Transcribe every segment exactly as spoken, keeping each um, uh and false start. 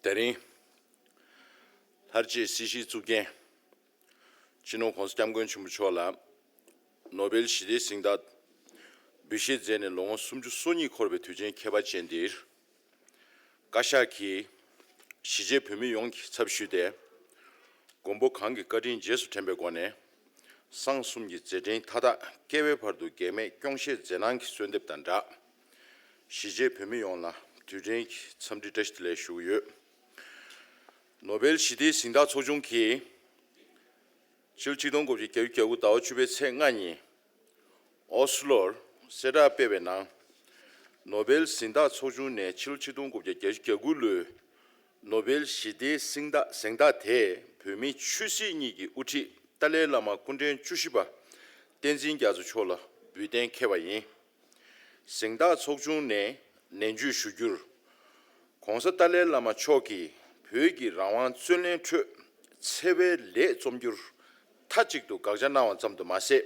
ད་རིང་ལྷར་བཅས་སྲིད་ཞིའི་གཙུག་རྒྱན་སྤྱི་ནོར་༸གོང་ས་༸སྐྱབས་མགོན་ཆེན་པོ་མཆོག་ལ་ནོ་བེལ་ཞི་བདེའི་གཟེངས་རྟགས་འབུལ་བཞེས་མཛད་ནས་ལོ་ངོ་སུམ་ཅུ་སོ་གཉིས་འཁོར་བའི་དུས་ཆེན་ཁྱད་པར་ཅན་འདིར། བཀའ་ཤག་གིས་གཞིས་བྱེས་བོད་མི་ཡོངས་ཀྱི་ཚབ་ཞུས་ཏེ། མགོན་པོ་གང་གི་བཀའ་དྲིན་རྗེས་སུ་དྲན་པའི་སྒོ་ནས། སང་གསུམ་གྱི་མཛད་འཕྲིན་མཐའ་དག་བསྐལ་པའི་བར་དུ་གེགས་མེད་སྐྱོང་ཤེས་མཛད་གནང་གི་གསོལ་འདེབས་དང་སྦྲགས། གཞིས་བྱེས་བོད་མི་ཡོངས་ལ་དུས་དྲན་གྱི་འཚམས་འདྲི་བཀྲ་ཤིས་བདེ་ལེགས་ཞུ་གི་ཡོད། ནོ་བེལ་ཞི་བདེའི་གཟེངས་རྟགས་ཚོགས་ཆུང་གིས་ཕྱི་ལོ་ཆིག་སྟོང་དགུ་བརྒྱ་བརྒྱད་ཅུ་གྱ་དགུ་ཟླ་བ་བཅུ་པའི་ཚེས་ལྔ་ཉིན། ཨོ་སི་ལོར་གསལ་བསྒྲགས་སྤེལ་བའི་ནང་། ནོ་བེལ་གཟེངས་རྟགས་ཚོགས་ཆུང་ནས་ཕྱི་ལོ་ཆིག་སྟོང་དགུ་བརྒྱ་བརྒྱད་ཅུ་གྱ་དགུ་ལོའི་ནོ་བེལ་ཞི་བདེའི་གཟེངས་རྟགས་གཟེངས་རྟགས་དེ་བོད་མི་ཆོས་སྲིད་གཉིས་ཀྱི་དབུ་ཁྲིད་ཏཱ་ལའི་བླ་མ་སྐུ་ཕྲེང་བཅུ་བཞི་པ་བསྟན་འཛིན་རྒྱ་མཚོ་མཆོག་ལ་འབུལ་གཏན་འཁེལ་བ་ཡིན། གཟེངས་རྟགས་ཚོགས་ཆུང་ནས་ནན་བརྗོད་ཞུ་རྒྱུར། ྋགོང་ས་ཏཱ་ལའི་བླ་མ་མཆོག་གིས་བོད་ཀྱི་རང་དབང་རྩོད་ལེན་ཁྲོད་འཚེ་བའི་ལས་རྩོམ་རྒྱུར་མཐའ་གཅིག་ཏུ་དགག་བྱ་གནང་བ་ཙམ་དུ་མ་ཟད།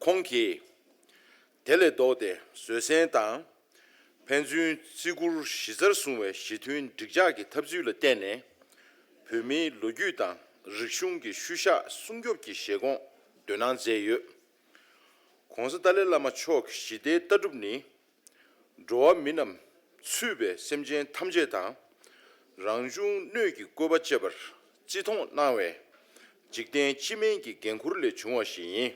ཁོང་གིས་དེ་ལས་ལྡོག་སྟེ་བཟོད་བསྲན་དང་། ཕན་ཚུན་བརྩི་བཀུར་གཞི་རྩར་བཟུང་བའི་ཞི་མཐུན་འགྲིག་འཇགས་ཀྱི་འཐབ་རྩོད་ལ་བརྟེན་ནས། བོད་མིའི་ལོ་རྒྱུས་དང་རིག་གཞུང་གི་ཤུལ་བཞག་སྲུང་སྐྱོབ་ཀྱི་བཞེད་དགོངས་འདོན་གནང་མཛད་ཡོད། ྋགོང་ས་ཏཱ་ལའི་བླ་མ་མཆོག་གི་ཞི་བདེའི་ལྟ་གྲུབ་ནི། འགྲོ་བ་མི་རྣམས་ཚུད་པའི་སེམས་ཅན་ཐམས་ཅད་དང་། རང་བྱུང་སྣོད་ཀྱི་བཀོད་པ་བཅས་པར་བརྩི་མཐོང་གནང་བའི་འཇིག་རྟེན་སྤྱི་སྨན་གྱི་འགན་ཁུར་ལས་བྱུང་བ་ཞིག་ཡིན།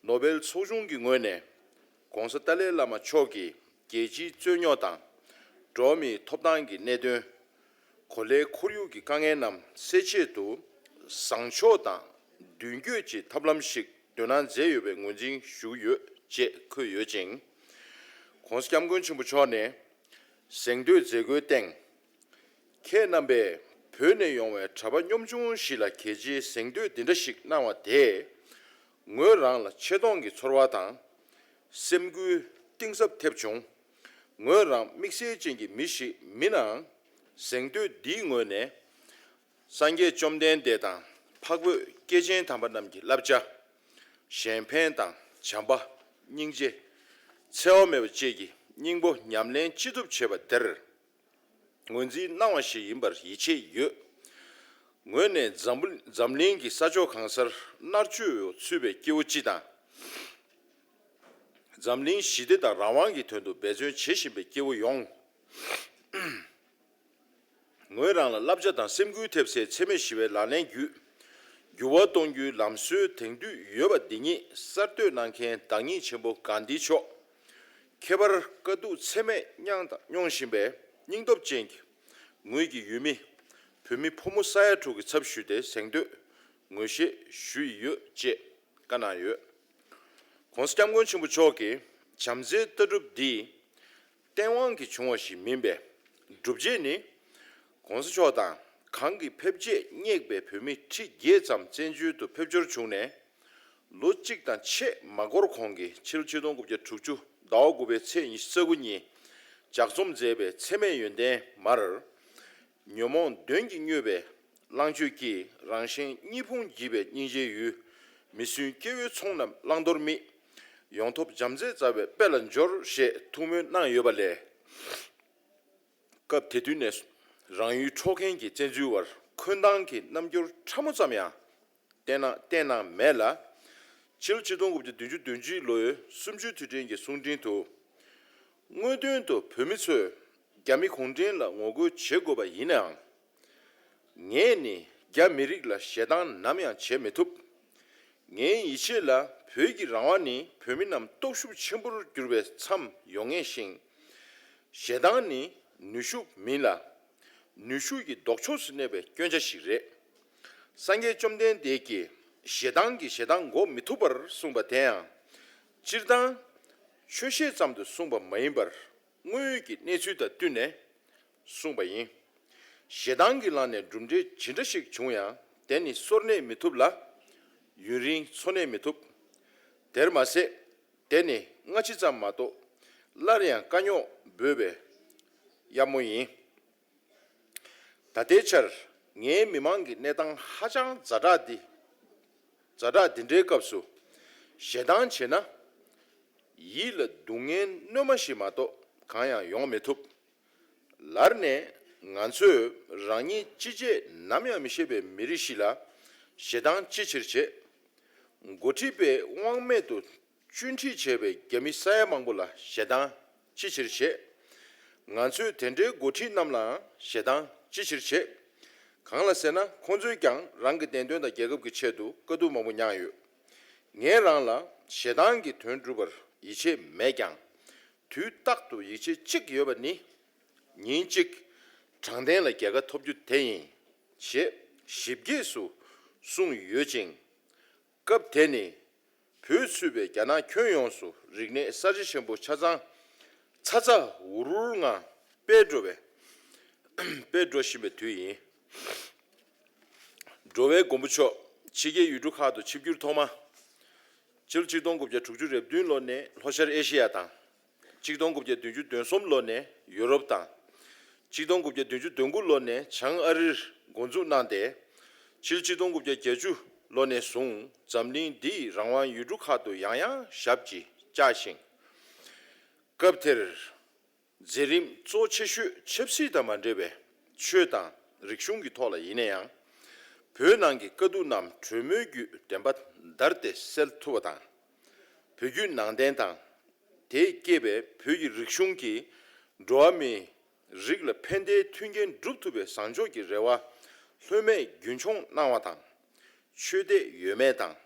ནོ་བེལ་ཚོགས་ཆུང་གི་ངོས་ནས་ྋགོང་ས་ཏཱ་ལའི་བླ་མ་མཆོག་གིས་རྒྱལ་སྤྱིའི་རྩོད་རྙོག་དང་། འགྲོ་བ་མིའི་ཐོབ་ཐང་གི་གནད་དོན། གོ་ལའི་ཁོར་ཡུག་གི་དཀའ་ངལ་རྣམས་སེལ་ཆེད་དུ། བཟང་ཕྱོགས་དང་མདུན་སྐྱོད་ཀྱི་ཐབས་ལམ་ཞིག་འདོན་གནང་མཛད་ཡོད་པའི་ངོས་འཛིན་ཞུ་གི་ཡོད་ཅེས་འཁོད་ཡོད་ཅིང་། ྋགོང་ས་ྋསྐྱབས་མགོན་ཆེན་པོ་མཆོག་ནས་གཟེངས་བསྟོད་མཛད་སྒོའི་སྟེང་། ཁྱེད་རྣམ་པས་བོད་ནས་ཡོང་བའི་གྲྭ་པ་གཉོམ་ཆུང་ཞིག་ལ་གལ་ཆེའི་གཟེངས་བསྟོད་འདི་འདྲ་ཞིག་གནང་བ་དེས། ངོས་རང་ལ་ཆེ་མཐོང་གི་ཚོར་བ་དང་། སེམས་འགུལ་གཏིང་ཟབ་ཐེབས་བྱུང་། ངོས་རང་དམིགས་བསལ་ཅན་གྱི་མི་ཞིག་མིན་ནའང་། གཟེངས་བསྟོད་འདིའི་ངོས་ནས། སངས་རྒྱས་བཅོམ་ལྡན་འདས་དང་འཕགས་བོད་སྐྱེས་ཆེན་དམ་པ་རྣམས་ཀྱི་བསླབ་བྱ། གཞན་ཕན་དང་བྱམས་པ། སྙིང་རྗེ། འཚེ་བ་མེད་པ་བཅས་ཀྱི་སྙིང་པོ་ཉམས་ལེན་ཅི་ཐུབ་བྱེད་པ་དེར་ངོས་འཛིན་གནང་བ་ཞིག་ཡིན་པར་ཡིད་ཆེས་ཡོད། ངོས་ནས་འཛམ་བུ་འཛམ་གླིང་གི་ས་ཕྱོགས་གང་སར་མནར་གཅོད་འོག་ཚུད་པའི་སྐྱེ་བོ་སྤྱི་དང་། འཛམ་གླིང་ཞི་བདེ་དང་རང་དབང་གི་དོན་དུ་འབད་བརྩོན་བྱེད་བཞིན་པའི་སྐྱེ་བོ་ཡོངས། ངོས་རང་ལ་བསླབ་བྱ་དང་སེམས་འགུལ་ཐེབས་སའི་འཚེ་མེད་ཞི་བའི་ལག་ལེན་བརྒྱུད། འགྱུར་བ་གཏོང་རྒྱུའི་ལམ་སྲོལ་དེང་དུས་ཡོད་པ་འདི་ཉིད་གསར་གཏོད་གནང་མཁན་བདག་ཉིད་ཆེན་པོ་གྷན་དྷི་མཆོག་ཁྱད་པར་དཀའ་སྡུག་ཚད་མེད་མྱངས་དང་མྱོང་བཞིན་པའི་སྙིང་སྟོབས་ཅན་གྱི་ངོས་ཀྱི་ཡུལ་མི་བོད་མི་ཕོ་མོ་ས་ཡ་དྲུག་གི་ཚབ་ཞུས་ཏེ་གཟེངས་བསྟོད་ངོས་བཞེས་ཞུ་ཡི་ཡོད་ཅེས་བཀའ་གནང་ཡོད། ྋགོང་ས་ྋསྐྱབས་མགོན་ཆེན་པོ་མཆོག་གིས་བྱམས་བརྩེའི་ལྟ་གྲུབ་འདི་སྟེས་དབང་གིས་བྱུང་བ་ཞིག་མིན་པས། སྒྲུབ་བྱེད་ནི། ྋགོང་ས་མཆོག་དང་གང་གི་ཕེབས་རྗེས་སྙེགས་པའི་བོད་མི་ཁྲི་བརྒྱད་ཙམ་བཙན་བྱོལ་དུ་ཕེབས་འབྱོར་བྱུང་ནས། ལོ་གཅིག་དང་ཕྱེད་མ་འགོར་གོང་གི་ཕྱི་ལོ་ཆིག་སྟོང་དགུ་བརྒྱ་དྲུག་ཅུ་ཟླ་བ་དགུ་པའི་ཚེས་ཉི་ཤུ་རྩ་དགུ་ཉིན་ལྗགས་རྩོམ་མཛད་པའི་འཚེ་མེད་ཡོན་ཏན་མར། ཉོན་མོངས་གདོན་གྱིས་མྱོས་པའི་གླང་སྤྱོད་ཀྱིས། རང་གཞན་གཉིས་ཕུང་བགྱིས་པའི་སྙིང་རྗེའི་ཡུལ། མི་བསྲུན་སྐྱེ་བོའི་ཚོགས་རྣམས་བླང་དོར་མིད། ཡོང་ཐབས་བྱམས་བརྩེས་མཛའ་བའི་དཔལ་ལ་འབྱོར། ཞེས་ཐུགས་སྨོན་གནང་ཡོད་པ་ལས། སྐབས་དེ་དུས་ནས་རང་ཡུལ་འཕྲོག་མཁན་གྱི་བཙན་འཛུལ་བར་འཁོན་སྡང་གི་རྣམ་འགྱུར་ཕྲ་མོ་ཙམ་ཡང་བསྟན་གནང་བསྟན་གནང་མེད་ལ། ཕྱི་ལོ་ཆིག་སྟོང་དགུ་བརྒྱ་བདུན་ཅུ་དོན་གཅིག་ལོའི་གསུམ་བཅུའི་དུས་དྲན་གྱི་གསུང་འཕྲིན་དུ། དངོས་དོན་དུ་བོད་མི་ཚོས་རྒྱ་མི་གུང་ཁྲན་ལ་ངོ་རྒོལ་བྱེད་དགོས་པ་ཡིན་ནའང་། ངས་ནི་རྒྱ་མི་རིགས་ལ་ཞེ་སྡང་ནམ་ཡང་བྱེད་མི་ཐུབ། ངའི་ཡིད་ཆེས་ལ་བོད་ཀྱི་རང་དབང་ནི་བོད་མི་རྣམས་སྟོབས་ཤུགས་ཆེན་པོར་གྱུར་པའི་མཚམས་ཡོང་ངེས་ཤིང་། ཞེ་སྡང་ནི་ནུས་ཤུགས་མིན་ལ། ནུས་ཤུགས་ཀྱི་ལྡོག་ཕྱོགས་སུ་གནས་པའི་སྐྱོན་ཆ་ཞིག་རེད། སངས་རྒྱས་བཅོམ་ལྡན་འདས་ཀྱིས་ཞེ་སྡང་གིས་ཞེ་སྡང་འགོག་མི་ཐུབ་པར་གསུངས་པ་དེ་ཡང་། སྤྱིར་བཏང་ཆོས་བཤད་ཙམ་དུ་གསུངས་པ་མ་ཡིན་པར། དངོས་ཡོད་ཀྱི་གནས་ཚུལ་དང་བསྟུན་ནས་གསུངས་པ་ཡིན། ཞེ་སྡང་གི་ལམ་ནས་གྲུབ་འབྲས་ཇི་འདྲ་ཞིག་བྱུང་ཡང་། དེ་ནི་གསོར་གནས་མི་ཐུབ་ལ། ཡུན་རིང་འཚོ་གནས་མི་ཐུབ། དེར་མ་ཟད། དེ་ནི་སྔ་ཕྱི་ཙམ་མ་གཏོགས། སླར་ཡང་དཀའ་རྙོག་འབོད་པའི་གཡབ་མོ་ཡིན། ད་ལྟའི་ཆར་ངའི་མི་མང་གི་གནས་སྟངས་ཧ་ཅང་ཛ་དྲག་འདི། ཛ་དྲག་འདི་འདྲའི་སྐབས་སུ། ཞེ་སྡང་བྱེད་ན། ཡིད་ལ་སྡུག་བསྔལ་སྣོན་མ་ཞིག་མ་གཏོགས་གང་ཡང་ཡོང་མི་ཐུབ། ལར་ནས་ ང་ཚོས་རང་ཉིད་ཅི་བྱེད་ནམ་ཡང་མི་ཤེས་པའི་མི་རིགས་ཤིག་ལ་ཞེ་སྡང་ཅི་ཕྱིར་བྱེད། འགོ་ཁྲིད་པས་དབང་མེད་དུ་བཅོས་ཁྲིད་བྱས་པའི་རྒྱ་མི་ས་ཡ་མང་པོ་ལ་ཞེ་སྡང་ཅི་ཕྱིར་བྱེད། ང་ཚོས་དེ་འདྲའི་འགོ་ཁྲིད་རྣམས་ལའང་ཞེ་སྡང་ཅི་ཕྱིར་བྱེད། གང་ལ་ཟེར་ན། ཁོང་ཚོས་ཀྱང་རང་གི་བདེན་དོན་དང་རྒྱལ་ཁབ་ཀྱི་ཆེད་དུ་དཀའ་སྡུག་མང་པོ་མྱངས་ཡོད། ངས་རང་ལ་ཞེ་སྡང་གི་དོན་སྒྲུབ་པར་ཡིད་ཆེས་མེད་ཀྱང་། དུས་རྟག་ཏུ་ཡིད་ཆེས་གཅིག་ཡོད་པ་ནི། ཉིན་གཅིག་དྲང་བདེན་ལ་རྒྱལ་ཁ་ཐོབ་རྒྱུ་དེ་ཡིན། ཞེས་ཞིབ་རྒྱས་སུ་གསུངས་ཡོད་ཅིང་། སྐབས་དེ་ནི་བོད་ཚུད་པའི་རྒྱ་ནག་ཁྱོན་ཡོངས་སུ་རིག་གནས་གསར་བརྗེ་ཆེན་པོ་ཆ་ཚང་ཚ་ཚ་འུར་འུར་ངང་སྤེལ་འགྲོ་བའི་སྤེལ་འགྲོ་བཞིན་པའི་དུས་ཡིན། འགྲོ་བའི་མགོན་པོ་མཆོག་ཕྱི་རྒྱལ་ཡུལ་གྲུ་ཁག་ཏུ་ཆིབས་བསྒྱུར་ཐོག་མ། ཕྱི་ལོ་ཆིག་སྟོང་དགུ་བརྒྱ་དྲུག་ཅུ་རེ་བདུན་ལོ་ནས་ལྷོ་ཤར་ཨེ་ཤེ་ཡ་དང་། ཆིག་སྟོང་དགུ་བརྒྱ་བདུན་ཅུ་དོན་གསུམ་ལོ་ནས་ཡུ་རོབ་དང་། ཆིག་སྟོང་དགུ་བརྒྱ་བདུན་ཅུ་དོན་དགུ་ལོ་ནས་བྱང་ཨ་རིར་འགོ་འཛུགས་གནང་སྟེ། ཕྱི་ལོ་ཆིག་སྟོང་དགུ་བརྒྱ་བརྒྱད་ཅུ་ལོ་ནས་བཟུང་འཛམ་གླིང་འདིའི་རང་དབང་ཡུལ་གྲུ་ཁག་ཏུ་ཡང་ཡང་ཞབས་ཀྱིས་བཅགས་ཤིང་། སྐབས་དེར་མཛད་རིམ་གཙོ་ཆེ་ཤོས་ཆབ་སྲིད་དང་མ་འབྲེལ་བའི་ཆོས་དང་རིག་གཞུང་གི་ཐོག་ལ་ཡིན་ན་ཡང་། བོད་ནང་གི་དཀའ་སྡུག་རྣམས་གྲོས་མོལ་བརྒྱུད་བདེན་པ་བདར་ཏེ་སེལ་ཐུབ་པ་དང་། བོད་བརྒྱུད་ནང་བསྟན་དང་། དེས་བསྐྱེད་པའི་བོད་ཀྱི་རིག་གཞུང་གིས་འགྲོ་བ་མིའི་རིགས་ལ་ཕན་བདེའི་མཐུན་རྐྱེན་སྒྲུབ་ཐུབ་པའི་བཟང་ཕྱོགས་ཀྱི་རེ་བ་ལྷོད་མེད་རྒྱུན་འཁྱོངས་གནང་བ་དང་། ཆོས་དད་ཡོད་མེད་དང་།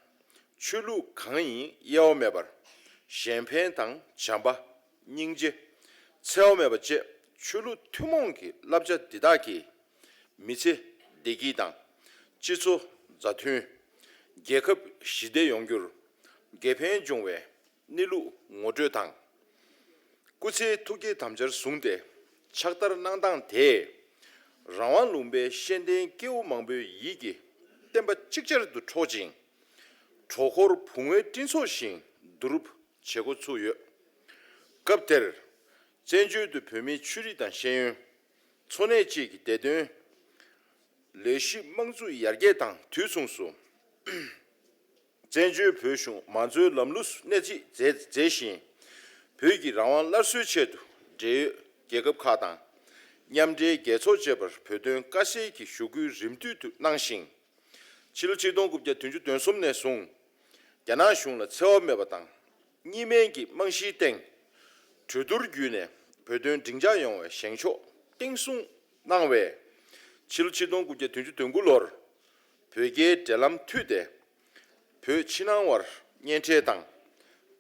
ཆོས་ལུགས་གང་ཡིན་དབྱེ་བ་མེད་པར། གཞན་ཕན་དང་བྱམས་པ། སྙིང་རྗེ། འཚེ་བ་མེད་པ་བཅས་ཆོས་ལུགས་ཐུན་མོང་གི་བསླབ་བྱ་འདི་དག་གིས། མི་ཚེ་བདེ་སྐྱིད་དང་། སྤྱི་ཚོགས་མཛའ་མཐུན། རྒྱལ་ཁབ་ཞི་བདེ་ཡོང་རྒྱུར་དགེ་ཕན་འབྱུང་བའི་གནས་ལུགས་ངོ་སྤྲོད་དང་། སྐུ་ཚེའི་ཐུགས་བསྐྱེད་དམ་བཅར་བཟུང་སྟེ་ཕྱག་བསྟར་གནང་སྟངས་དེས། རང་དབང་ལུང་པའི་ཤེས་ལྡན་སྐྱེ་བོ་མང་པོའི་ཡིད་ཀྱི་བརྟན་པ་ཅིག་ཅར་དུ་འཕྲོག་ཅིང་། གྲོགས་འཁོར་བུང་བའི་སྤྲིན་ཚོགས་བཞིན་བསྡུ་རུབ་བྱེད་འགོ་ཚུགས་ཡོད། སྐབས་དེར། བཙན་བྱོལ་དུ་བོད་མིའི་ཆོས་རིག་དང་ཤེས་ཡོན། འཚོ་གནས་བཅས་ཀྱི་བདེ་དོན། ལས་གཞི་དམངས་གཙོའི་ཡར་རྒྱས་དང་དུས་མཚུངས་སུ། བཙན་བྱོལ་བོད་གཞུང་མང་གཙོའི་ལམ་ལུགས་སུ་སྣེ་ཁྲིད་མཛད་མཛད་བཞིན། བོད་ཀྱི་རང་དབང་སླར་གསོའི་ཆེད་དུ་འབྲེལ་ཡོད་རྒྱལ་ཁབ་ཁག་དང་། མཉམ་འབྲེལ་རྒྱལ་ཚོགས་བཅས་པར་བོད་དོན་དཀའ་སེལ་གྱི་ཞུ་སྐུལ་རིམ་བསྟུད་དུ་གནང་ཞིང་། ཕྱི་ལོ་ཆིག་སྟོང་དགུ་བརྒྱ་བདུན་ཅུ་དོན་གསུམ་ནས་བཟུང་། རྒྱ་ནག་གཞུང་ལ་འཚེ་བ་མེད་པ་དང་། གཉིས་སྨན་གྱི་རྨང་གཞིའི་སྟེང་། གྲོས་བསྡུར་བརྒྱུད་ནས་བོད་དོན་འབྲིང་ཆགས་ཡོང་བའི་བཞེངས་ཕྱོགས་བརྟན་སྲུང་གནང་བས། ཕྱི་ལོ་ཆིག་སྟོང་དགུ་བརྒྱ་བདུན་ཅུ་དོན་དགུ་ལོར། བོད་རྒྱའི་འབྲེལ་ལམ་མཐུད་དེ། བོད་ཕྱི་ནང་དབར་གཉེན་འཕྲད་དང་།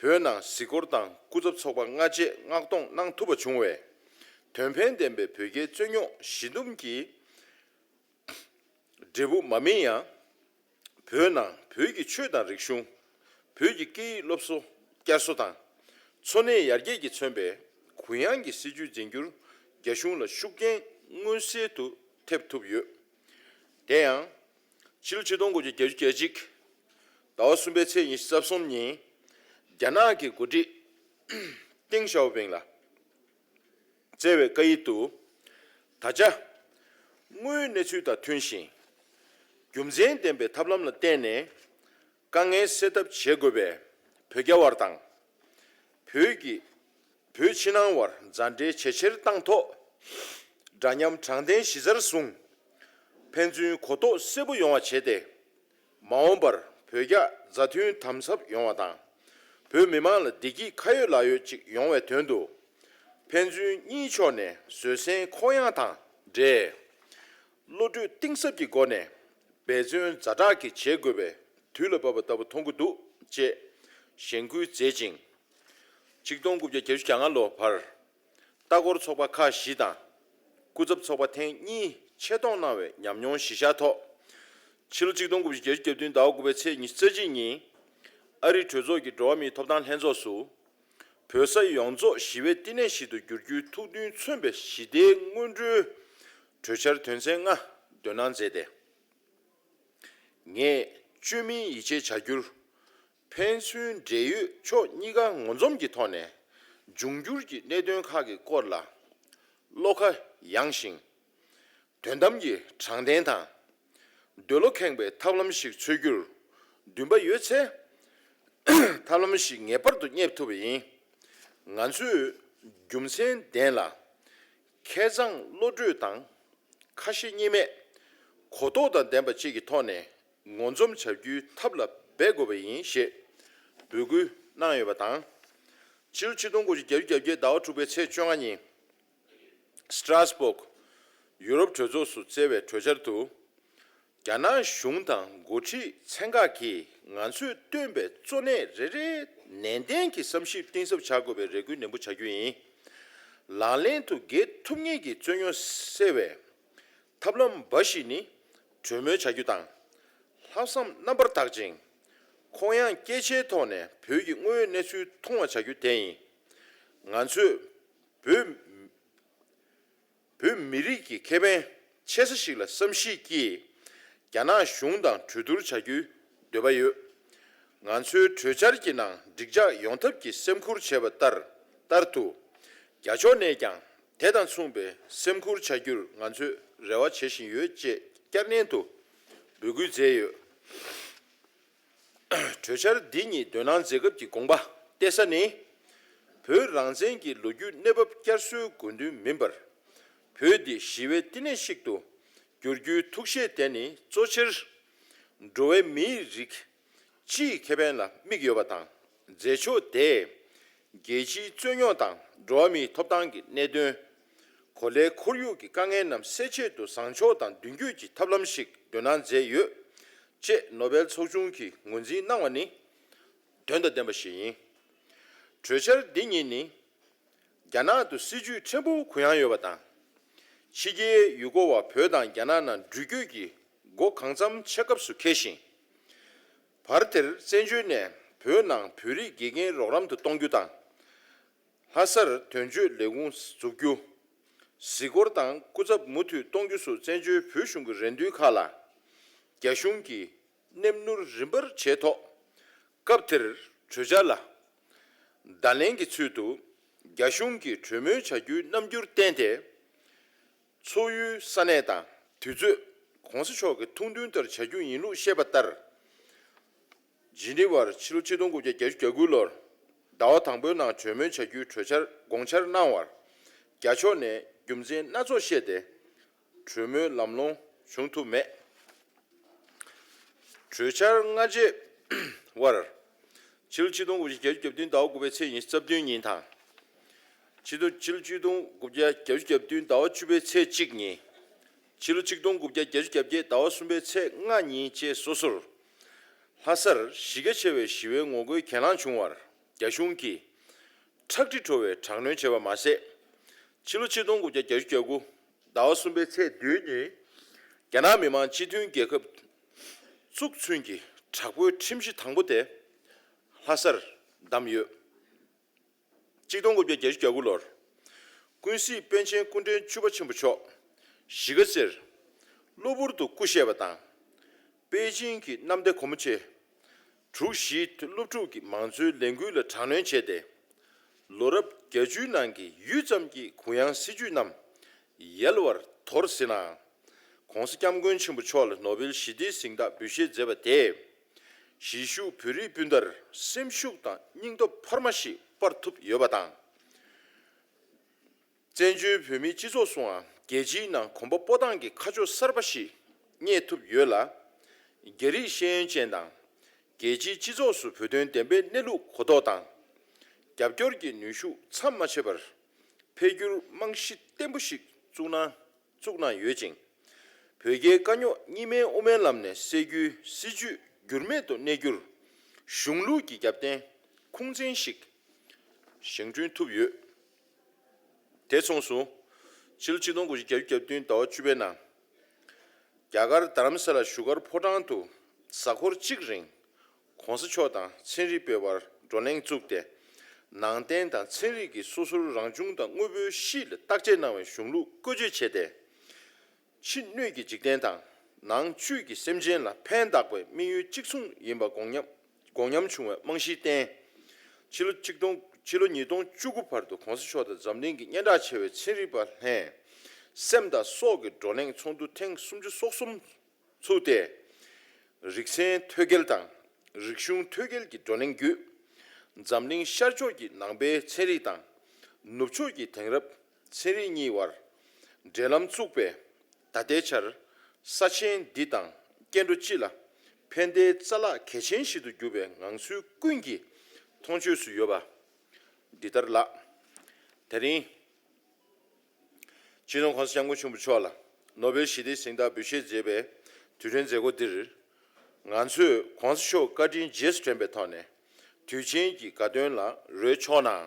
བོད་ནང་གཟིགས་སྐོར་དང་སྐུ་ཚབ་ཚོགས་པ་སྔ་རྗེས་མངགས་གཏོང་གནང་ཐུབ་པ་བྱུང་བས། དོན་ཕན་ལྡན་པའི་བོད་རྒྱའི་རྩོད་རྙོག་ཞི་འདུམ་གྱི་འབྲས་བུ་མ་སྨིན་ཡང་། བོད་ནང་བོད་ཀྱི་ཆོས་དང་རིག་གཞུང་། བོད་ཀྱི་སྐད་ཡིག་སློབ་གསོ་བསྐྱར་གསོ་དང་། འཚོ་གནས་ཡར་རྒྱས་ཀྱིས་མཚོན་པའི་གུ་ཡངས་ཀྱི་སྲིད་བྱུས་འཛིན་རྒྱུར་རྒྱ་གཞུང་ལ་ཤུགས་རྐྱེན་མངོན་གསལ་དུ་ཐེབས་ཐུབ་ཡོད། དེ་ཡང་། ཕྱི་ལོ་ཆིག་སྟོང་དགུ་བརྒྱ་བརྒྱད་ཅུ་གྱ་གཅིག་ཟླ་བ་གསུམ་པའི་ཚེས་ཉི་ཤུ་རྩ་གསུམ་ཉིན། རྒྱ་ནག་གི་འགོ་ཁྲིད་ཏེང་ཞའོ་ཕིང་ལ་བསྩལ་བའི་བཀའ་ཡིག་ཏུ། ད་ཆ། དངོས་ཡོད་གནས་ཚུལ་དང་མཐུན་ཞིང་། རྒྱུ་མཚན་ལྡན་པའི་ཐབས་ལམ་ལ་བརྟེན་ནས། དཀའ་ངལ་སེལ་ཐབས་བྱེད་དགོས་པས། བོད་རྒྱ་དབར་དང་། བོད་ཀྱི། བོད་ཕྱི་ནང་དབར་མཛའ་འབྲེལ་ཇེ་ཆེར་བཏང་ཐོག་འདྲ་མཉམ་དྲང་བདེན་གཞི་རྩར་བཟུང་། ཕན་ཚུན་གོ་རྟོགས་གསལ་པོ་ཡོང་བ་བྱས་ཏེ། མ་འོངས་པར་བོད་རྒྱ་མཛའ་མཐུན་དམ་ཟབ་ཡོང་བ་དང་། བོད་མི་མང་ལ་བདེ་སྐྱིད་ཁ་ཡོད་ལག་ཡོད་ཅིག་ཡོང་བའི་དོན་དུ། ཕན་ཚུན་གཉིས་ཕྱོགས་ནས་བཟོད་བསྲན་ཁོག་ཡངས་དང་འབྲེལ། བློ་གྲོས་གཏིང་ཟབ་ཀྱི་སྒོ་ནས་འབད་བརྩོན་ཛ་དྲག་གིས་བྱེད་དགོས་པའི་དུས་ལ་བབ་པ་ལྟ་བུ་མཐོང་གི་འདུག་ཅེས་གཞེན་སྐུལ་མཛད་ཅིང་། ཆིག་སྟོང་དགུ་བརྒྱ་བརྒྱད་ཅུ་གྱ་ལྔ་ལོ་བར། ལྟ་སྐོར་ཚོགས་པ་ཁག་བཞི་དང་། སྐུ་ཚབ་ཚོགས་པ་ཐེངས་གཉིས་ཆེད་གཏོང་གནང་བའི་ཉམས་མྱོང་གཞི་བཞག་ཐོག་ཕྱི་ལོ་ཆིག་སྟོང་དགུ་བརྒྱ་བརྒྱད་ཅུ་གྱ་བདུན་ཟླ་བ་དགུ་པའི་ཚེས་ཉི་ཤུ་རྩ་གཅིག་ཉིན། ཨ་རི་གྲོས་ཚོགས་ཀྱི་འགྲོ་བ་མིའི་ཐོབ་ཐང་ལྷན་ཚོགས་སུ། བོད་ས་ཡོངས་རྫོགས་ཞི་བའི་བསྟི་གནས་ཤིག་ཏུ་འགྱུར་རྒྱུའི་ཐུགས་འདུན་མཚོན་པའི་ཞི་བདེའི་སྔོན་འགྲོའི་གྲོས་འཆར་དོན་ཚན་ལྔ་འདོན་གནང་མཛད་དེ། ངས་བཅོས་མིན་ཡིད་ཆེས་བྱ་རྒྱུར། ཕན་ཚུན་འབྲེལ་ཡོད་ཕྱོགས་གཉིས་ཀ་ངོ་འཛོམས་ཀྱི་ཐོག་ནས་འབྱུང་འགྱུར་གྱི་གནད་དོན་ཁག་གི་སྐོར་ལ་བློ་ཁ་ཡངས་ཤིང་། དོན་དམ་གྱི་དྲང་བདེན་དང་། འདོད་བློ་ཁེངས་པའི་ཐབས་ལམ་ཞིག་འཚོལ་རྒྱུར་འདུན་པ་ཡོད་ཚེ། ཐབས་ལམ་ཞིག་ངེས་པར་དུ་རྙེད་ཐུབ་པ་ཡིན། ང་ཚོས་རྒྱུ་མཚན་ལྡན་ལ། མཁས་མཛངས་བློ་གྲོས་དང་ ཁ་ཞེ་གཉིས་མེད་གོ་རྟོགས་དང་ལྡན་པ་བཅས་ཀྱི་ཐོག་ནས་ངོ་འཛོམས་བྱ་རྒྱུའི་ཐབས་ལ་འབད་དགོས་པ་ཡིན་ཞེས་འབོད་སྐུལ་གནང་ཡོད་པ་དང་། ཕྱི་ལོ་ཆིག་སྟོང་དགུ་བརྒྱ་བརྒྱད་ཅུ་གྱ་བརྒྱད་ཟླ་བ་དྲུག་པའི་ཚེས་བཅོ་ལྔ་ཉིན། སི་ཏྲ་སྦུག་ཡུ་རོབ་གྲོས་ཚོགས་སུ་བསྩལ་བའི་གྲོས་འཆར་དུ། རྒྱ་ནག་གཞུང་དང་འགོ་ཁྲིད་ཚན་ཁག་གིས་ང་ཚོས་བཏོན་པའི་གཙོ་གནད་རེ་རེ་ནན་ཏན་གྱིས་བསམ་ཞིབ་གཏིང་ཟབ་བྱ་དགོས་པའི་རེ་སྐུལ་ནན་པོ་བྱ་རྒྱུ་ཡིན། ལག་ལེན་དུ་འགེལ་ཐུབ་ངེས་ཀྱི་རྩོད་རྙོག་སེལ་བའི་ཐབས་ལམ་འབའ་ཞིག་ནི་གྲོས་མོལ་བྱ་རྒྱུ་དང་། ལྷག་བསམ་རྣམ་པར་དག་ཅིང་། ཁོང་ཡངས་སྐྱེད་ཆའི་ཐོག་ནས་བོད་ཀྱི་དངོས་ཡོད་གནས་ཚུལ་མཐོང་བ་བྱ་རྒྱུ་དེ་ཡིན། ང་ཚོས་བོད་བོད་མི་རིགས་ཀྱི་ཁེ་ཕན་ཆེ་ས་ཞིག་ལ་བསམ་གཞིག་གིས་རྒྱ་ནག་གཞུང་དང་གྲོས་བསྡུར་བྱ་རྒྱུའི་འདོད་པ་ཡོད། ང་ཚོའི་གྲོས་འཆར་གྱི་ནང་འགྲིག་འཇགས་ཡོང་ཐབས་ཀྱི་སེམས་ཁུར་བྱས་པ་ལྟར་ལྟར་དུ། རྒྱ་ཕྱོགས་ནས་ཀྱང་དེ་དང་མཚུངས་པའི་སེམས་ཁུར་བྱ་རྒྱུར་ང་ཚོས་རེ་བ་བྱེད་བཞིན་ཡོད་ཅེས་བསྐྱར་ནན་དུ་འབོད་སྐུལ་མཛད་ཡོད། གྲོས་འཆར་འདི་ཉིད་འདོན་གནང་མཛད་སྐབས་ཀྱི་དགོངས་པ་གཏད་ས་ནི། བོད་རང་བཙན་གྱི་ལོ་རྒྱུས་གནས་བབ་བསྐྱར་གསོའི་དགོས་འདུན་མིན་པར། བོད་འདི་ཞི་བའི་བསྟི་གནས་ཤིག་ཏུ་འགྱུར་རྒྱུའི་ཐུགས་བཞེད་དེ་ནི་གཙོ་ཆེར། འགྲོ་བའི་མིའི་རིགས་སྤྱིའི་ཁེ་ཕན་ལ་དམིགས་ཡོད་པ་དང་། མཛད་ཕྱོགས་དེས་རྒྱལ་སྤྱིའི་རྩོད་རྙོག་དང་འགྲོ་བ་མིའི་ཐོབ་ཐང་གི་གནད་དོན། གོ་ལའི་ཁོར་ཡུག་གི་དཀའ་ངལ་རྣམས་སེལ་ཆེད་དུ་བཟང་ཕྱོགས་དང་མདུན་སྐྱོད་ཀྱི་ཐབས་ལམ་ཞིག་འདོན་གནང་མཛད་ཡོད། ཅེས་ནོ་བེལ་ཚོགས་ཆུང་གིས་ངོས་འཛིན་གནང་བ་ནི་དོན་དང་ལྡན་པ་ཞིག་ཡིན། གྲོས་འཆར་འདི་ཉིད་ནི་རྒྱ་ནག་ཏུ་སྲིད་ཇུས་ཕྲན་བུ་གུ་ཡངས་ཡོད་པ་དང་། ཕྱི་རྒྱལ་ཡུལ་སྐོར་བ་བོད་དང་རྒྱ་ནག་ནང་འགྲུལ་སྐྱོད་ཀྱི་སྒོ་གང་འཚམ་ཕྱེ་སྐབས་སུ་འཁེལ་ཞིང་། བར་དེར་བཙན་བྱོལ་ནས་བོད་ནང་བོད་རིགས་དགེ་རྒན་རོགས་རམ་དུ་གཏོང་རྒྱུ་དང་། ལྷ་སར་དོན་གཅོད་ལས་ཁུངས་འཛུགས་རྒྱུ། གཟིགས་སྐོར་དང་སྐུ་ཚབ་མུ་མཐུད་གཏོང་རྒྱུ་སོགས་བཙན་བྱོལ་བོད་གཞུང་གི་རེ་འདུན་ཁག་ལ། རྒྱ་གཞུང་གིས་སྣེ་སྣུར་རིམ་པར་བྱས་ཐོག་སྐབས་དེར་གྲོས་འཆར་ལ་བརྡ་ལན་གྱི་ཚུལ་དུ། རྒྱ་གཞུང་གིས་གྲོས་མོལ་བྱ་རྒྱུའི་རྣམ་འགྱུར་བསྟན་ཏེ། འཚོགས་ཡུལ་ས་གནས་དང་དུས་ཚོད་གོང་ས་མཆོག་གི་ཐུགས་འདུན་ལྟར་བྱ་རྒྱུ་ཡིན་ལུགས་བཤད་པ་ལྟར། ཇི་ནི་ཝར་ཕྱི་ལོ་ཆིག་སྟོང་དགུ་བརྒྱ་བརྒྱད་ཅུ་གྱ་དགུ་ལོར་ཟླ་བ་དང་པོའི་ནང་གྲོས་མོལ་བྱ་རྒྱུའི་གྲོས་འཆར་དགོངས་འཆར་གནང་བར། རྒྱ་ཕྱོགས་ནས་རྒྱུ་མཚན་སྣ་ཚོགས་བཤད་དེ། གྲོས་མོལ་ལམ་ལྷོང་བྱུང་ཐུབ་མེད། གྲོས་འཆར་སྔ་རྗེས་བར། ཕྱི་ལོ་ཆིག་སྟོང་དགུ་བརྒྱ་བརྒྱད་ཅུ་གྱ་བདུན་ཟླ་བ་དགུ་པའི་ཚེས་ཉི་ཤུ་རྩ་བདུན་ཉིན་དང་། ཕྱི་ལོ་ཕྱི་ལོ་ཆིག་སྟོང་དགུ་བརྒྱ་བརྒྱད་ཅུ་གྱ་བདུན་ཟླ་བ་བཅུ་པའི་ཚེས་གཅིག་ཉིན། ཕྱི་ལོ་ཆིག་སྟོང་དགུ་བརྒྱ་བརྒྱད་ཅུ་གྱ་བརྒྱད་ཟླ་བ་གསུམ་པའི་ཚེས་ལྔ་ཉིན་བཅས་སོ་སོར། ལྷ་སར་གཞི་རྒྱ་ཆེ་བའི་ཞི་བའི་ངོ་རྒོལ་གྱེན་ལངས་བྱུང་བར་རྒྱ་གཞུང་གིས་ཁྲག་དྲི་བྲོ་བའི་དྲག་གནོན་བྱས་པ་མ་ཟད། ཕྱི་ལོ་ཆིག་སྟོང་དགུ་བརྒྱ་བརྒྱད་ཅུ་གྱ་དགུ་ཟླ་བ་གསུམ་པའི་ཚེས་བདུན་ཉིན། རྒྱ་ནག་མི་དམངས་སྤྱི་མཐུན་རྒྱལ་ཁབ་བཙུགས་ཚུན་གྱི་དྲག་པོའི་ཁྲིམས་གཞི་དང་པོ་དེ་ལྷ་སར་བདམས་ཡོད། ཆིག་སྟོང་དགུ་བརྒྱ་བརྒྱད་ཅུ་གྱ་དགུ་ལོར། ཀུན་གཟིགས་པཎ་ཆེན་སྐུ་ཕྲེང་བཅུ་པ་ཆེན་པོ་མཆོག་གཞིས་ཀ་རྩེར་གློ་བུར་དུ་སྐུ་གཤེགས་པ་དང་། པེ་ཅིང་གི་གནམ་བདེ་སྒོ་མོ་ཆེ་དྲུག་བཞིའི་སློབ་ཕྲུག་གི་མང་གཙོའི་ལས་འགུལ་ལ་དྲག་གནོན་བྱས་ཏེ། ལོ་རབས་བརྒྱད་ཅུའི་ནང་གི་ཡུད་ཙམ་གྱི་གུ་ཡངས་སྲིད་ཇུས་རྣམས་ཡལ་བར་དོར་ཟིན་ནའང་། ༸གོང་ས་༸སྐྱབས་མགོན་ཆེན་པོ་མཆོག་ལ་ནོ་བེལ་ཞི་བདེའི་གཟེངས་རྟགས་འབུལ་བཞེས་མཛད་པ་དེས། གཞིས་བཞུགས་བོད་རིགས་སྤུན་ཟླར་སེམས་ཤུགས་དང་སྙིང་སྟོབས་འཕར་མ་ཞིག་སྤར་ཐུབ་ཡོད་པ་དང་། བཙན་བྱོལ་བོད་མིའི་སྤྱི་ཚོགས་སུའང་རྒྱལ་སྤྱིའི་ནང་གོམ་པ་སྤོ་སྟངས་ཀྱི་ཁ་ཕྱོགས་གསར་པ་ཞིག་རྙེད་ཐུབ་ཡོད་ལ། རྒྱ་རིགས་ཤེས་ཡོན་ཅན་དང་། རྒྱལ་སྤྱིའི་སྤྱི་ཚོགས་སུ་བོད་དོན་བདེན་པའི་གནས་ལུགས་གོ་རྟོགས་དང་། རྒྱབ་སྐྱོར་གྱི་ནུས་ཤུགས་མཚམས་མ་ཆད་པར་འཕེལ་རྒྱུར་རྨང་གཞི་བརྟན་པོ་ཞིག་བཙུགས་གནང་བཙུགས་གནང་ཡོད་ཅིང་། བོད་རྒྱའི་དཀའ་རྙོག་གཉིས་སྨན་དབུ་མའི་ལམ་ནས་སེལ་རྒྱུའི་སྲིད་བྱུས་འགྱུར་མེད་དུ་གནས་རྒྱུར་གཞུང་ལུགས་ཀྱི་རྒྱབ་རྟེན་ཁུངས་བཙན་ཞིག་བཞེངས་སྐྲུན་ཐུབ་ཡོད། དེ་མཚུངས་སུ། ཕྱི་ལོ་ཆིག་སྟོང་དགུ་བརྒྱ་བརྒྱད་ཅུ་གྱ་བདུན་ཟླ་བ་བཅུ་པའི་ནང་། རྒྱ་གར་རྡ་རམ་ས་ལ་བཞུགས་སྒར་ཕོ་བྲང་དུ་གཟའ་འཁོར་གཅིག་རིང་། ༸གོང་ས་མཆོག་དང་ཚན་རིག་པའི་དབར་བགྲོ་གླེང་བཙུགས་ཏེ། ནང་བསྟན་དང་ཚན་རིག་གིས་སོ་སོར་རང་བྱུང་དང་དངོས་པོའི་གཤིས་ལ་བརྟག་དཔྱད་གནང་བའི་གཞུང་ལུགས་བཀོལ་སྤྱོད་བྱས་ཏེ། ཕྱི་སྣོད་ཀྱི་འཇིག་རྟེན་དང་ནང་བཅུད་ཀྱི་སེམས་ཅན་ལ་ཕན་བཏགས་པའི་དམིགས་ཡུལ་གཅིག་མཚུངས་ཡིན་པ་དགོངས་ཉམས་དགོངས་ཉམས་བྱུང་བའི་རྨང་གཞིའི་སྟེང་། ཕྱི་ལོ་ཆིག་སྟོང་ཕྱི་ལོ་ཉིས་སྟོང་བཅུ་དགུ་བར་དུ་༸གོང་ས་མཆོག་དང་འཛམ་གླིང་གི་སྙན་གྲགས་ཆེ་བའི་ཚན་རིག་པ་ལྷན་སེམས་དང་སྲོག་གི་བགྲོ་གླེང་ཚོགས་འདུ་ཐེངས་སུམ་ཅུ་སོ་གསུམ་ཚུགས་ཏེ། རིག་ཚན་ཐོད་རྒལ་དང་རིག་གཞུང་ཐོད་རྒལ་གྱི་བགྲོ་གླེང་བརྒྱུད། འཛམ་གླིང་ཤར་ཕྱོགས་ཀྱི་ནང་པའི་ཚན་རིག་དང་ནུབ་ཕྱོགས་ཀྱི་དེང་རབས་ཚན་རིག་གཉིས་དབར་འབྲེལ་ལམ་བཙུགས་པའི་ ད་ལྟའི་ཆར་ས་ཆེན་འདི་དང་སྐྱེ་འགྲོ་སྤྱི་ལ་ཕན་བདེའི་རྩ་ལག་གལ་ཆེན་ཞིག་ཏུ་གྱུར་པའི་ངང་ཚུལ་ཀུན་གྱིས་མཐོང་ཆོས་སུ་ཡོད་པ་འདི་ལྟར་ལགས། དེ་རིང་། སྤྱི་ནོར་༸གོང་ས་༸སྐྱབས་མགོན་ཆེན་པོ་མཆོག་ལ་ནོ་བེལ་ཞི་བདེའི་གཟེངས་རྟགས་འབུལ་བཞེས་མཛད་པའི་དུས་དྲན་མཛད་སྒོ་འདིར། ང་ཚོས་༸གོང་ས་མཆོག་བཀའ་དྲིན་རྗེས་སུ་དྲན་པའི་ཐོག་ནས་དུས་ཆེན་གྱི་དགའ་སྟོན་ལ་རོལ་ཆོག་ནའང་།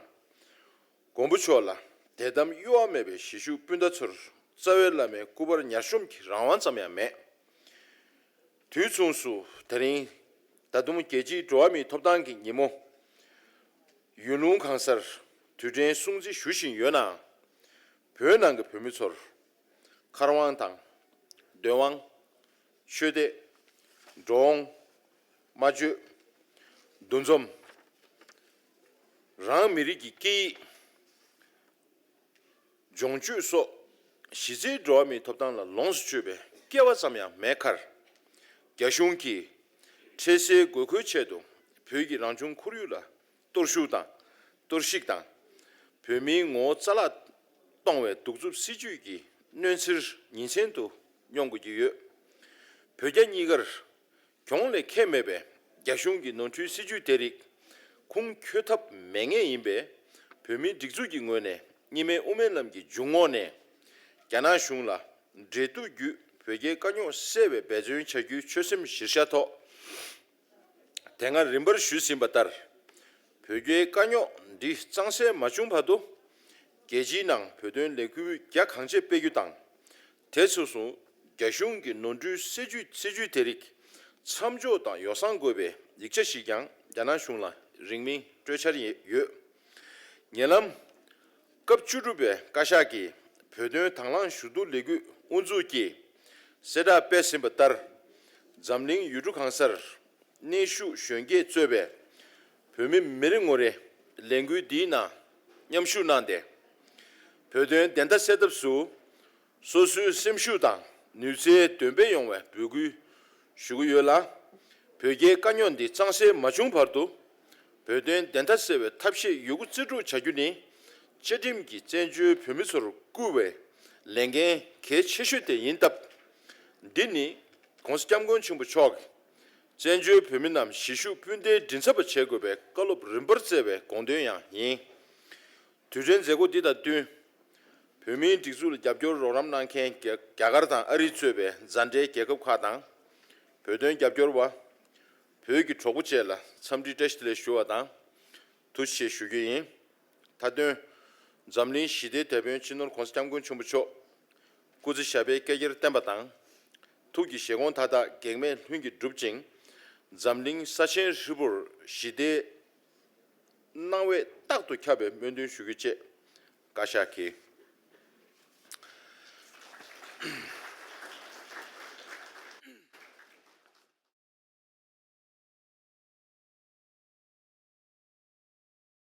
མགོན་པོ་མཆོག་ལ་དད་དམ་གཡོ་བ་མེད་པའི་གཞིས་བཞུགས་སྤུན་ཟླ་ཚོར་རྩ་བའི་བླ་མའི་སྐུ་པར་ཉར་ཤོམ་གྱི་རང་དབང་ཙམ་ཡང་མེད། དུས་མཚུངས་སུ་དེ་རིང་ད་དུང་རྒྱལ་སྤྱིའི་འགྲོ་བ་མིའི་ཐོབ་ཐང་གི་ཉིན་མོ། ཡུལ་ལུང་གང་སར་དུས་དྲན་སྲུང་བརྩི་ཞུ་བཞིན་ཡོད་ནའང་། བོད་ནང་གི་བོད་མི་ཚོར་མཁར་དབང་དང་། འདོད་དབང་། ཆོས་དད། འགྲོ་འོང་། སྨྲ་བརྗོད། འདུ་འཛོམས། རང་མི་རིགས་ཀྱི་སྐད་ཡིག་སྦྱོང་སྤྱོད་སོགས་གཞི་རྩའི་འགྲོ་བ་མིའི་ཐོབ་ཐང་ལ་ལོངས་སུ་སྤྱོད་པའི་སྐལ་བ་ཙམ་ཡང་མེད་ཁར། རྒྱ་གཞུང་གིས་འཕྲལ་སེལ་དགོས་མཁོའི་ཆེད་དུ་བོད་ཀྱི་རང་བྱུང་ཁོར་ཡུག་ལ་གཏོར་བཤིག་དང་། གཏོར་བཤིག་དང་། བོད་མིའི་ངོ་བོ་རྩ་བརླག་གཏོང་བའི་གདུག་རྩུབ་སྲིད་བྱུས་ཀྱི་གནོན་འཚེར་ཉིན་མཚན་དུ་མྱོང་དགོས་ཀྱི་ཡོད། བོད་རྒྱ་གཉིས་ཀར་གྱོང་ལས་ཁེངས་མེད་པའི་རྒྱ་གཞུང་གི་ནོར་འཁྲུལ་སྲིད་བྱུས་དེ་རིགས་ཁུངས་འཁྱོལ་ཐབས་མེད་ངེས་ཡིན་པས། བོད་མིའི་སྒྲིག་འཛུགས་ཀྱི་ངོས་ནས་གཉིས་སྨན་དབུ་མའི་ལམ་གྱི་འཇུག་ངོགས་ནས་རྒྱ་ནག་གཞུང་ལ་འབྲེལ་གཏུག་བརྒྱུད་བོད་རྒྱའི་དཀའ་རྙོག་སེལ་བའི་འབད་བརྩོན་བྱ་རྒྱུའི་ཆོད་སེམས་གཞིར་བཞག་ཐོག་དེ་སྔ་རིམ་པར་ཞུས་ཟིན་པ་ལྟར། བོད་རྒྱའི་དཀའ་རྙོག་འདི་གཙང་སེལ་མ་བྱུང་བར་དུ། རྒྱལ་སྤྱིའི་ནང་བོད་དོན་ལས་འགུལ་རྒྱ་གང་ཆེ་སྤེལ་རྒྱུ་དང་། དེ་སོ་སོ་རྒྱ་གཞུང་གི་ནོར་འཁྲུལ་སྲིད་བྱུས་སྲིད་བྱུས་དེ་རིགས་མཚམས་འཇོག་དང་ཡོ་བསྲང་དགོས་པའི་ཡིག་ཆ་ཞིག་ཀྱང་རྒྱ་ནག་གཞུང་ལ་རིང་མིན་སྤྲོད་འཆར་ཡོད། ཉེ་ལམ། སྐབས་བཅུ་དྲུག་པའི་བཀའ་ཤག་གིས་བོད་དོན་དང་བླངས་ཞུ་གཏུག་ལས་འགུལ་དབུ་འཛུགས་ཀྱིས་གསལ་བསྒྲགས་སྤེལ་ཟིན་པ་ལྟར། འཛམ་གླིང་ཡུལ་གྲུ་གང་སར་གནས་བཞུགས་གཞོན་སྐྱེས་གཙོས་པའི་བོད་མི་མི་རེ་ངོ་རེས་ལས་འགུལ་འདིའི་ནང་མཉམ་ཞུགས་གནང་སྟེ། བོད་དོན་བདེན་མཐའ་གསལ་ཐབས་སུ་སོ་སོའི་སེམས་ཤུགས་དང་ནུས་རྩལ་འདོན་སྤེལ་ཡོང་བའི་འབོད་སྐུལ་ཞུ་གི་ཡོད་ལ། བོད་རྒྱའི་དཀའ་རྙོག་འདི་གཙང་སེལ་མ་བྱུང་བར་དུ། བོད་དོན་བདེན་མཐའ་གསལ་བའི་ཐབས་ཤེས་ཡོད་རྒུ་རྩལ་སྤྲུགས་བྱ་རྒྱུ་ནི། བཅའ་ཁྲིམས་ཀྱིས་བཙན་བྱོལ་བོད་མི་ཚོར་བསྐུར་བའི་ལས་འགན་གལ་ཆེ་ཤོས་དེ་ཡིན་སྟབས། འདི་ནི་༸གོང་ས་༸སྐྱབས་མགོན་ཆེན་པོ་མཆོག་གིས་བཙན་བྱོལ་བོད་མི་རྣམས་གཞིས་བཞུགས་སྤུན་ཟླའི་མགྲིན་ཚབ་པ་བྱེད་དགོས་པའི་བཀའ་སློབ་རིམ་པར་བསྩལ་བའི་དགོངས་དོན་ཡང་ཡིན། དུས་དྲན་མཛད་སྒོ་འདི་དང་བསྟུན། བོད་མིའི་སྒྲིག་འཛུགས་ལ་རྒྱབ་སྐྱོར་རོགས་རམ་གནང་མཁན་རྒྱ་རྒྱ་གར་དང་ཨ་རི་གཙོས་པའི་མཛའ་འབྲེལ་རྒྱལ་ཁབ་ཁག་དང་། བོད་དོན་རྒྱབ་སྐྱོར་བ། བོད་ཀྱི་གྲོགས་པོ་བཅས་ལ་འཚམས་འདྲི་བཀྲ་ཤིས་བདེ་ལེགས་ཞུ་བ་དང་། ཐུགས་རྗེ་ཆེ་ཞུ་རྒྱུ་ཡིན། མཐའ་དོན། འཛམ་གླིང་ཞི་བདེའི་དེད་དཔོན་སྤྱི་ནོར་༸གོང་ས་༸སྐྱབས་མགོན་ཆེན་པོ་མཆོག་སྐུ་ཚེ་ཞབས་པད་བསྐལ་བརྒྱར་བརྟན་པ་དང་། ཐུགས་ཀྱི་བཞེད་དགོངས་མཐའ་དག་གེགས་མེད་ལྷུན་གྱིས་འགྲུབ་ཅིང་། འཛམ་གླིང་ས་ཆེན་ཧྲིལ་པོར་ཞི་བདེའི་སྣང་བས་རྟག་ཏུ་ཁྱབ་པའི་སྨོན་འདུན་ཞུ་རྒྱུ་བཅས་བཀའ་ཤག་གིས་